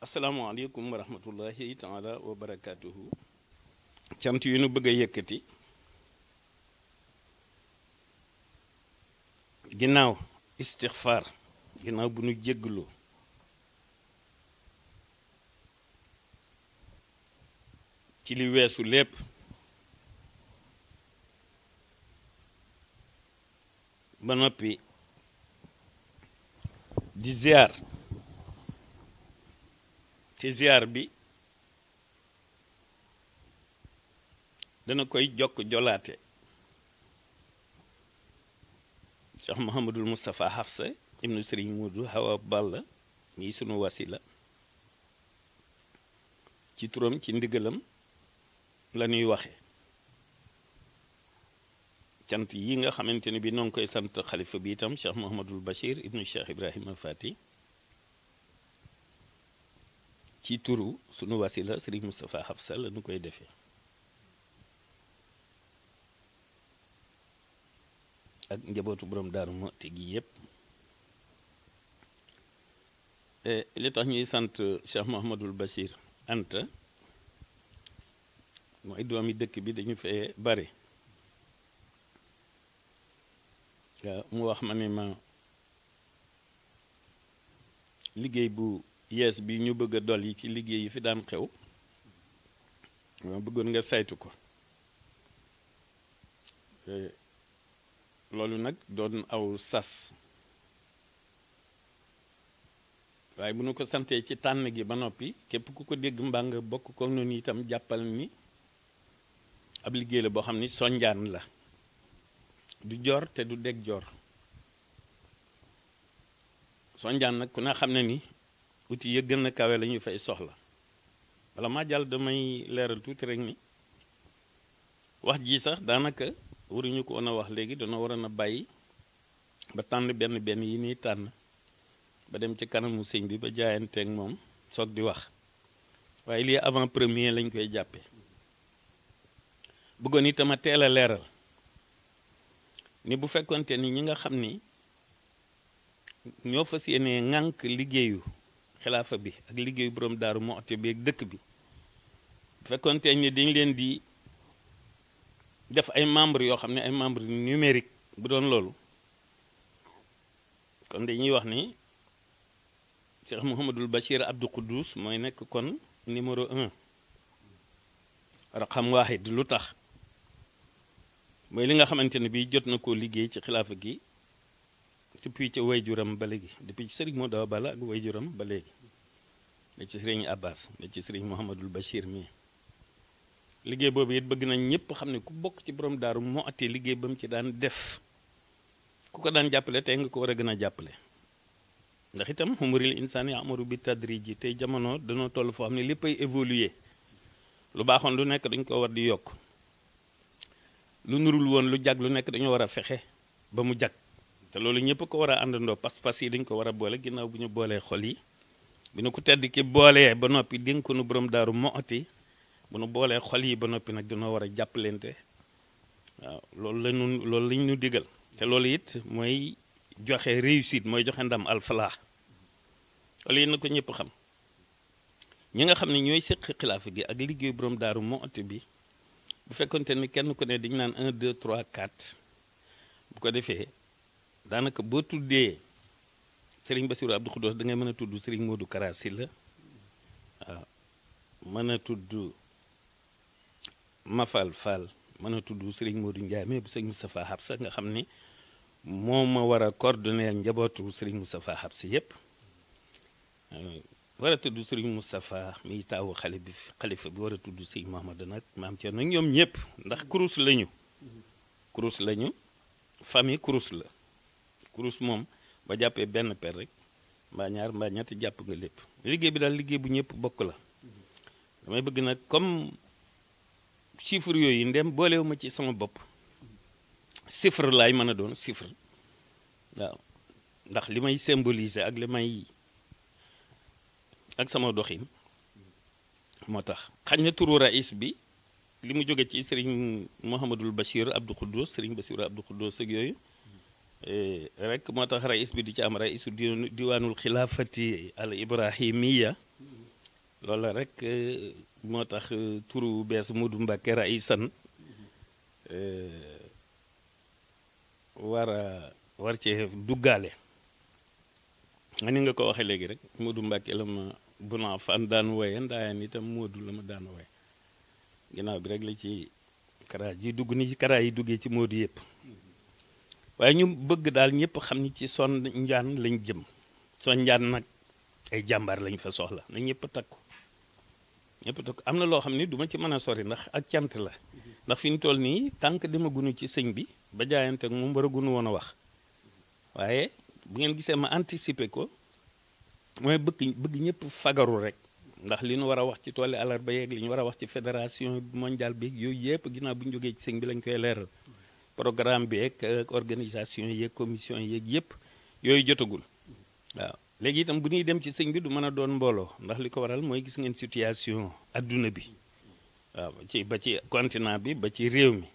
asalaamaaleykum wa rahmatullahi taala wa barakaatuhu. cant yu nu bëgg a yëkkati ginnaaw istixfaar, ginnaaw bu nu jéggaloo ci li weesu lépp, ba noppi di ziar te ziar bi dana koy jokk jolaate Cheikh Mouhamadul Moustapha Hafsa ibnu Serigne Modou Hawa Balla mii sunu wasila ci turam ci ndigalam la ñuy waxe cant yi nga xamante ne bi noo ngi koy sant xalifa bi itam Cheikh Mouhamadul Bachir ibnu Cheikh Ibrahima Fati ci turu sunu wasila Serigne Moustapha Hafsa la ñu koy defee ak njabootu borom Daaru Muxti gi yépp. li tax ñuy sant Cheikh Mouhamadul Bachir Anta mooy doomi dëkk bi dañu fee bare. waaw mu wax ma ne ma liggéey bu yees bi ñu bëgg a dolli ci liggéey yi fi daan xew ma bëggoon nga saytu ko. loolu nag doon aw sas, waaye bu nu ko santee ci tànn gi ba noppi képp ku ko dégg mbaa nga bokk ko noonu itam jàppal ni ab liggéey la boo xam ni sonjaan la, du joor te du deg joor. sonjaan nag ku ne xam ne ni outil ya gën a kawe la ñu fay soxla. wala maa jàll damay leeral tuuti rek ni wax ji sax daanaka waruñu ko woon a wax léegi dana waroon a bàyyi ba tànn benn yi nii tànn ba dem ci kanamu sëñ bi ba jaayanteeg moom soog di wax, waaye lii avant premier lañ koy jàppee. bëggoon itam a teel a leeral ni bu fekkonte ni ñi nga xam ni ñoo fas yéenee ŋànk liggéeyu xilaafa bi ak liggéeyu borom Daaru Muxti bi ak dëkk bi, bu fekkonte ni dañ leen di def ay membres yoo xam ne ay membres numérique bu doon loolu kon dañuy wax ni Cheikh Mouhamadul Bachir Abdou Khoudous mooy nekk kon numéro 1 raqam waahid. lu tax mooy li nga xamante ne bii jot na koo liggéey ci xilaafa gi depuis ci wayjuram ba léegi, depuis ci Serigne Modou Bala ak wayjuram ba léegi, da ci Serigne Abbas, da ci Serigne Mouhamadul Bachir mii. liggéey boobu it bëgg nañ ñëpp xam ne ku bokk ci borom Daaru Muxti liggéey ba mu ci daan def ku ko daan jàppale tey nga ko war a gën a jàppale. ndax itam humuril insaan ya'muru bi tadriji, tey jamono danoo toll foo xam ne léppay évoluer. lu baaxoon lu nekk dañ ko war di yokk, lu nurul woon lu jag lu nekk dañoo war a fexe ba mu jag. te loolu ñëpp ko war a àndandoo, pas-pas yi dañ ko war a boole. ginnaaw bu ñu boolee xol yi, bi nu ko tedd ki boolee ba noppi dénk ko nu borom Daaru Muxti, bu nu boolee xol yi ba noppi nag dañoo war a jàppalante. waaw loolu lañ ñu digal. te loolu it mooy joxe réussite, mooy joxe ndam alfalaax. loolu it na ko ñëpp xam. ñi nga xam ne ñooy séq xilaafa gi ak liggéey borom Daaru Muxti bi, bu fekkonte ni kenn ku ne dañu naan 1 2 3 4 bu ko defee daanaka boo tuddee Serigne Bassirou Abdou Khoudous da ngay mën a tudd Serigne Modou Kara Sylla, waaw mën a tudd Mafal Fall, mën a tudd Serigne Modou Ndiaye mais bu Serigne Moustapha Hafsa nga xam ni moo ma war a coordonner njabootu Serigne Moustapha Hafsa yépp. war a tudd Serigne Moustapha mi taawu xalifa bi, war a tudd Serigne Mahamadou nag maam Thierno, ñoom ñëpp ndax kurus lañu. kurus lañu, famille kurus la. kurus moom ba jàppee benn per rek mbaa ñaar mbaa ñetti jàpp nga lépp. liggéey bi daal liggéey bu ñëpp bokk la. damay bëgg nag comme chiffre yooyu ndem boolewu ma ci sama bopp, chiffre laay mën a doon chiffre. waaw ndax li may symboliser ak li may ak sama doxin moo tax xañ na turu raïs bi li mu jóge ci Serigne Mouhamadul Bachir Abdou Khoudous, Serigne Bassirou Abdou Khoudous ak yooyu rek moo tax raïs bi di ci am raïsu diwaanul xilaafati al ibrahimiya loolu la rek moo tax turu bees Modou Mbacké Raisan war cee duggaale nga ni nga ko waxee léegi rek Modou Mbacké la ma buna fan daan woye ndaayaan itam Modou la ma daan woye ginnaaw bi rek la ci kara ji dugg ni kara yi duggee ci Modou yëpp waaye ñu bëgg daal ñëpp xam ni ci son njaan lañ jëm son njaan nag ay jàmbaar lañ fa soxla na ñëpp takku am na loo xam ni duma ci mën a sori ndax ak cant la ndax fi ñu toll nii tànk demagunu ci sëñ bi ba jaayante ak moom waragunu woon a wax waaye bu ngeen gisee ma anticiper ko mooy bëgg ñëpp fagaru rek ndax li ñu war a wax ci tooli àllarba yeeg li ñu war a wax ci fédération mondiale bi yooyu yëpp ginnaaw bu ñu jógee ci sëñ bi lañ koy leeral programme bi ak organisation yeeg commission yeeg yëpp yooyu jotagul waaw léegi itam bu ñuy dem ci sëñ bi du mën a doon mbooloo ndax li ko waral mooy gis ngeen situation adduna bi waaw ba ci continent bi ba ci réew mi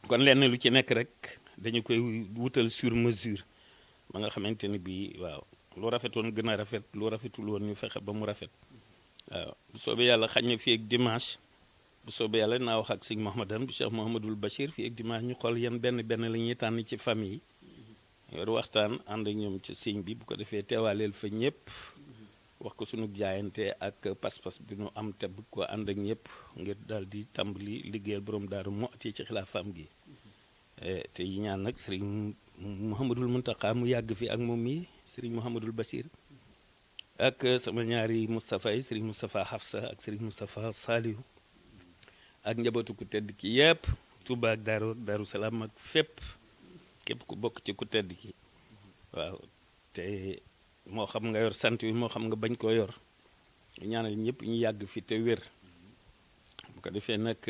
kon lenn lu ci nekk rek dañu koy wutal sur mesure ba nga xamante ni bii waaw lu rafetoon gën a rafet lu rafetul woon ñu fexe ba mu rafet waaw bu soobee yàlla xañ na fii ak dimanche bu soobee yàlla naa wax ak sëñ Mouhamadan bu Cheikh Mouhamadul Bachir fii ak dimanche ñu xool yan benn la ñuy tànn ci famille yi yor waxtaan ànd ak ñoom ci sëñ bi bu ko defee teewaaleel fa ñëpp wax ko sunu jaayante ak pas-pas bi nu am te bu ko ànd ak ñëpp ngir daal di tàmbali liggéeyal borom daaru Muxti ci xilaafaam gi te yi ñaan nag sëriñ Mouhamadul Muntaqa mu yàgg fi ak moom mi sëriñ Mouhamadul Bachir ak sama ñaari Moustapha yi sëriñ Moustapha Hafsa ak sëriñ Moustapha Saliou ak njabootu ku tedd ki yëpp Touba ak Daaru Salaam ak fépp képp ku bokk ci ku tedd ki waaw te moo xam nga yor sant wi moo xam nga bañ koo yor ñaanal ñëpp ñu yàgg fi te wér bu ko defee nag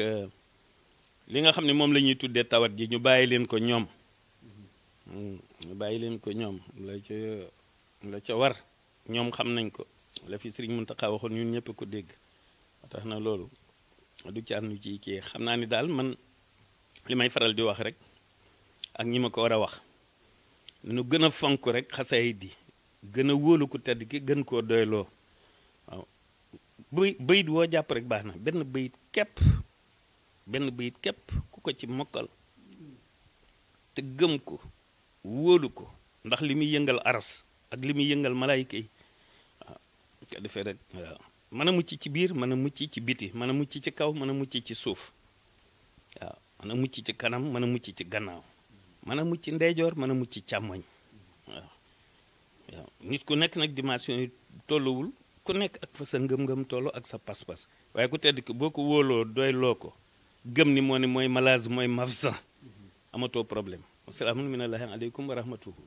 li nga xam ne moom la ñuy tuddee tawat ji ñu bàyyi leen ko ñoom la ca war ñoom xam nañ ko la fi Sëriñ Muntaxa waxoon ñun ñëpp ko dégg tax na loolu du ci ànd ci kii xam naa ni daal man li may faral di wax rek ak ñi ma ko war a wax nu gën a fonk rek xasaay di gën a wóolu ku tedd ki gën koo doyloo waaw bayit woo jàpp rek baax na benn bayit képp ku ko ci mokkal te gëm ko wóolu ko ndax li muy yëngal aras ak li muy yëngal malaayika yi waaw ko defee rek waaw mën a mucc ci biir mën a mucc ci biti mën a mucc ci kaw mën a mucc ci suuf waaw mën a mucc ci kanam mën a mucc ci gannaaw mën a mucc ndeyjoor mën a mucc càmmoñ waaw nit ku nekk nag dimension yi tolluwul ku nekk ak fa sa ngëm-ngëm tollu ak sa pas-pas waaye ku tedd ki boo ko wóoloo doy loo ko gëm ni moo ne mooy malaaz mooy mafsa amatoo problème assalaamu aleykum wa rahmatuhu